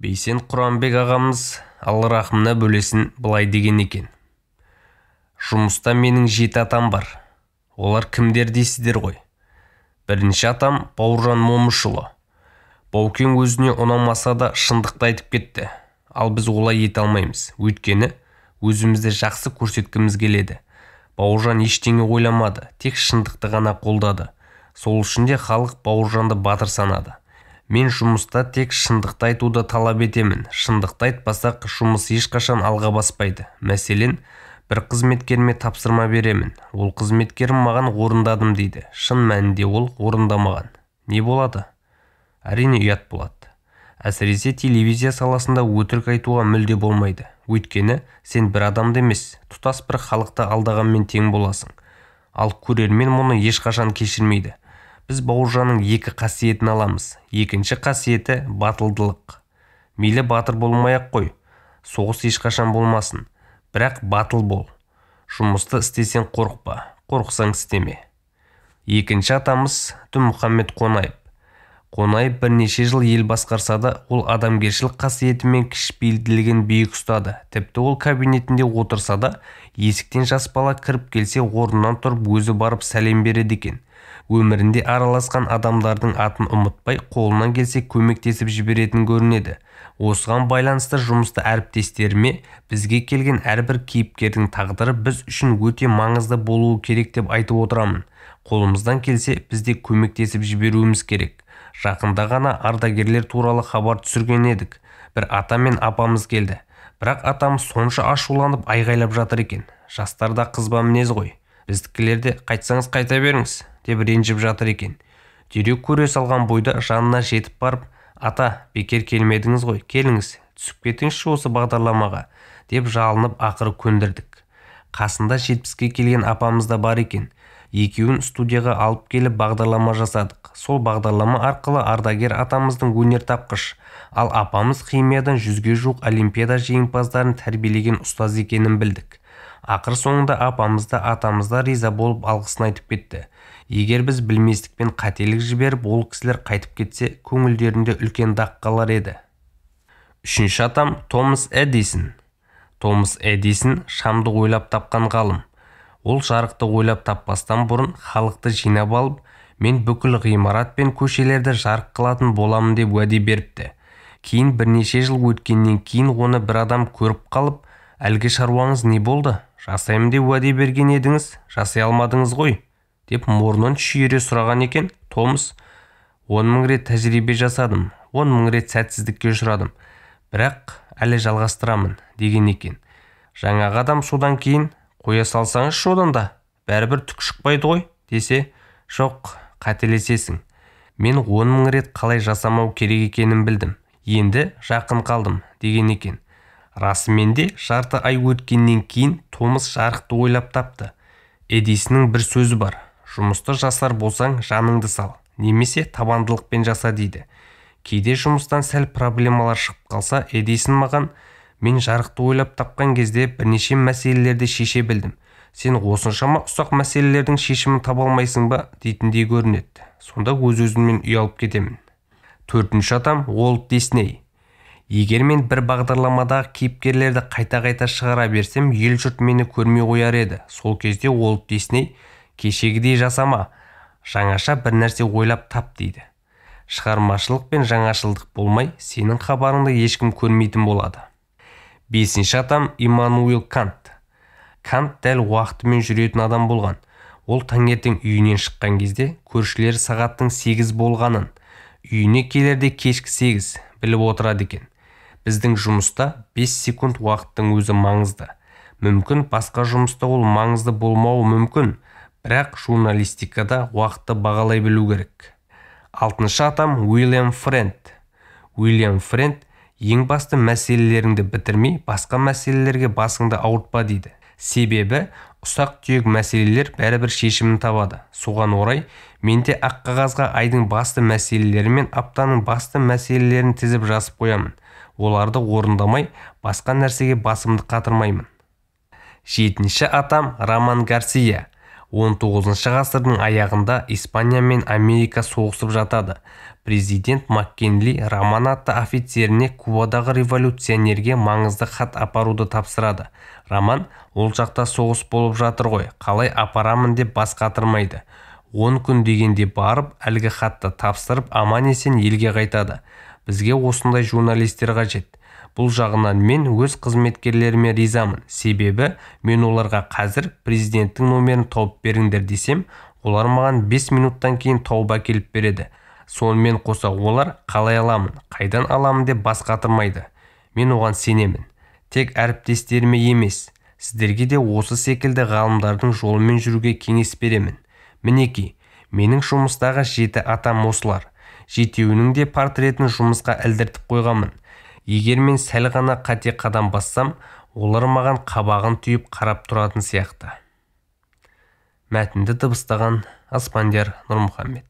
Бейсен Құранбек ағамыз, Алла рахымына бөлесін, былай деген екен. Жұмыста менің 7 атам бар. Олар кімдер дейсіздер ғой? Бірінші атам Бауыржан Момышұлы. Баукең өзіне ұнамаса да шындықты айтып кетті. Ал біз олай ете алмаймыз. Өйткені өзімізді жақсы көрсеткіміз келеді. Бауыржан ештеңе ойламады, тек шындықты ғана қолдады. Сол үшін де халық Бауыржанды батыр санады. Мен жұмыста тек шындықты айтуды талап етемін. Шындықты айтпасақ, жұмыс ешқашан алға баспайды. Мәселен, бір қызметкеріме тапсырма беремін. Ол қызметкерім маған орындадым дейді. Шын мәнінде ол орындамаған. Не болады? Әрине ұят болады. Әсіресе телевизия саласында өтірік айтуға мүлде болмайды. Өйткені сен бір адамды емес, тұтас бір халықты алдағанмен тең боласың. Ал көрермен мұны ешқашан кешірмейді. Біз Бауыржанның 2 қасиетін аламыз. Екінші қасиеті батылдылық. Мейлі батыр болмай-ақ қой, соғыс ешқашан болмасын. Бірақ батыл бол. Жұмысты істесең қорықпа, қорықсаң істеме. Екінші атамыз Дінмұхаммед Қонаев. Қонаев бірнеше жыл ел басқарса да, ол адамгершілік қасиетімен кішіпейілділігін биік ұстады. Тіпті ол кабинетінде отырса да, есіктен жас бала кіріп келсе, орнынан тұрып өзі барып сәлем береді екен. Өмірінде араласқан адамдардың атын ұмытпай, қолынан келсе көмектесіп жіберетін көрінеді. Осыған байланысты жұмыста әріптестеріме бізге келген әрбір кейіпкердің тағдыры біз үшін өте маңызды болуы керек деп айтып отырамын. Қолымыздан келсе, біз де көмектесіп жіберуіміз керек. Жақында ғана ардагерлер туралы хабар түсірген едік. Бір ата мен апамыз келді. Бірақ атамыз сонша ашуланып айғайлап жатыр екен. Жастар да қызба мінез ғой. Біздікілер де қайтсаңыз қайта беріңіз деп ренжіп жатыр екен. Дереу көре салған бойда жанына жетіп барып, ата, бекер келмедіңіз ғой, келіңіз, түсіп кетіңізші осы бағдарламаға деп жалынып ақыры көндірдік. Қасында 70-ке келген апамыз да бар екен. Екеуін студияға алып келіп бағдарлама жасадық. Сол бағдарлама арқылы ардагер атамыздың өнер тапқыш, ал апамыз химиядан 100-ге жуық олимпиада жеңімпаздарын тәрбиелеген ұстаз екенін білдік. Ақыр соңында апамыз да атамыз да риза болып алғысын айтып кетті. Егер біз білместікпен қателік жіберіп, ол кісілер қайтып кетсе, көңілдерінде үлкен дақ қалар еді. Үшінші атам Томас Эдисон. Томас Эдисон шамды ойлап тапқан ғалым. Ол жарықты ойлап таппастан бұрын халықты жинап алып, мен бүкіл ғимарат пен көшелерді жарық қылатын боламын деп уәде беріпті. Кейін бірнеше жыл өткеннен кейін оны бір адам көріп қалып, әлгі шаруаңыз не болды? Жасаймын деп уәде берген едіңіз, жасай алмадыңыз ғой, деп мұрнын шүйіре сұраған екен. Томас, 10 мың рет тәжірибе жасадым, 10 мың рет сәтсіздікке ұшырадым, бірақ әлі жалғастырамын, деген екен. Жаңағы адам содан кейін, қоя салсаңызшы одан да, бәрібір түк шықпайды ғой, десе, жоқ, қателесесің. Мен 10 мың рет қалай жасамау керек екенін білдім, енді жақын қалдым, деген екен. Расымен де жарты ай өткеннен кейін Томас жарықты ойлап тапты. Эдисонның бір сөзі бар. Жұмысты жасар болсаң, жаныңды сал, немесе табандылықпен жаса дейді. Кейде жұмыстан сәл проблемалар шығып қалса, Эдисон маған, мен жарықты ойлап тапқан кезде бірнеше мәселелерді шеше білдім. Сен осыншама ұсақ мәселелердің шешімін таба алмайсың ба дейтіндей көрінеді. Сонда өз-өзімнен ұялып кетемін. Төртінші атам Уолт Дисней. Егер мен бір бағдарламадағы кейіпкерлерді қайта-қайта шығара берсем, ел-жұрт мені көрмей қояр еді. Сол кезде Уолт Дисней кешегідей жасама, жаңаша бір нәрсе ойлап тап дейді. Шығармашылық пен жаңашылдық болмай, сенің хабарыңды ешкім көрмейтін болады. Бесінші атам Иммануил Кант. Кант дәл уақытымен жүретін адам болған. Ол таңертең үйінен шыққан кезде көршілері сағаттың 8 болғанын, үйіне келерде кешкі 8 біліп отырады екен. Біздің жұмыста 5 секунд уақыттың өзі маңызды. Мүмкін басқа жұмыста ол маңызды болмауы мүмкін, бірақ журналистикада уақытты бағалай білу керек. Алтыншы атам Уильям Френд. Уильям Френд ең басты мәселелеріңді бітірмей, басқа мәселелерге басыңды ауыртпа дейді. Себебі ұсақ-түйек мәселелер бәрібір шешімін табады. Соған орай, мен де ақ қағазға айдың басты мәселелері мен аптаның басты мәселелерін тізіп жазып қоямын. Оларды орындамай, басқа нәрсеге басымды қатырмаймын. Жетінші атам Роман Гарсия. 19 ғасырдың аяғында Испания мен Америка соғысып жатады. Президент Маккинли Роман атты офицеріне Кубадағы революционерге маңызды хат апаруды тапсырады. Роман ол жақта соғыс болып жатыр ғой, қалай апарамын деп бас қатырмайды. 10 күн дегенде барып, әлгі хатты тапсырып, аман-есен елге қайтады. Бізге осындай журналистер қажет. Бұл жағынан мен өз қызметкерлеріме ризамын. Себебі мен оларға қазір президенттің номерін тауып беріңдер десем, олар маған 5 минуттан кейін тауып әкеліп береді. Сонымен қоса олар қалай аламын, қайдан аламын деп бас қатырмайды. Мен оған сенемін. Тек әріптестеріме емес, сіздерге де осы секілді ғалымдардың жолымен жүруге кеңес беремін. Мінекей, менің жұмыстағы 7 атам осылар. 7-еуінің де портретін жұмысқа ілдіртіп қойғанмын. Егер мен сәл ғана қате қадам бассам, олар маған қабағын түйіп қарап тұратын сияқты. Мәтінді дыбыстаған Аспандияр Нұрмұхаммед.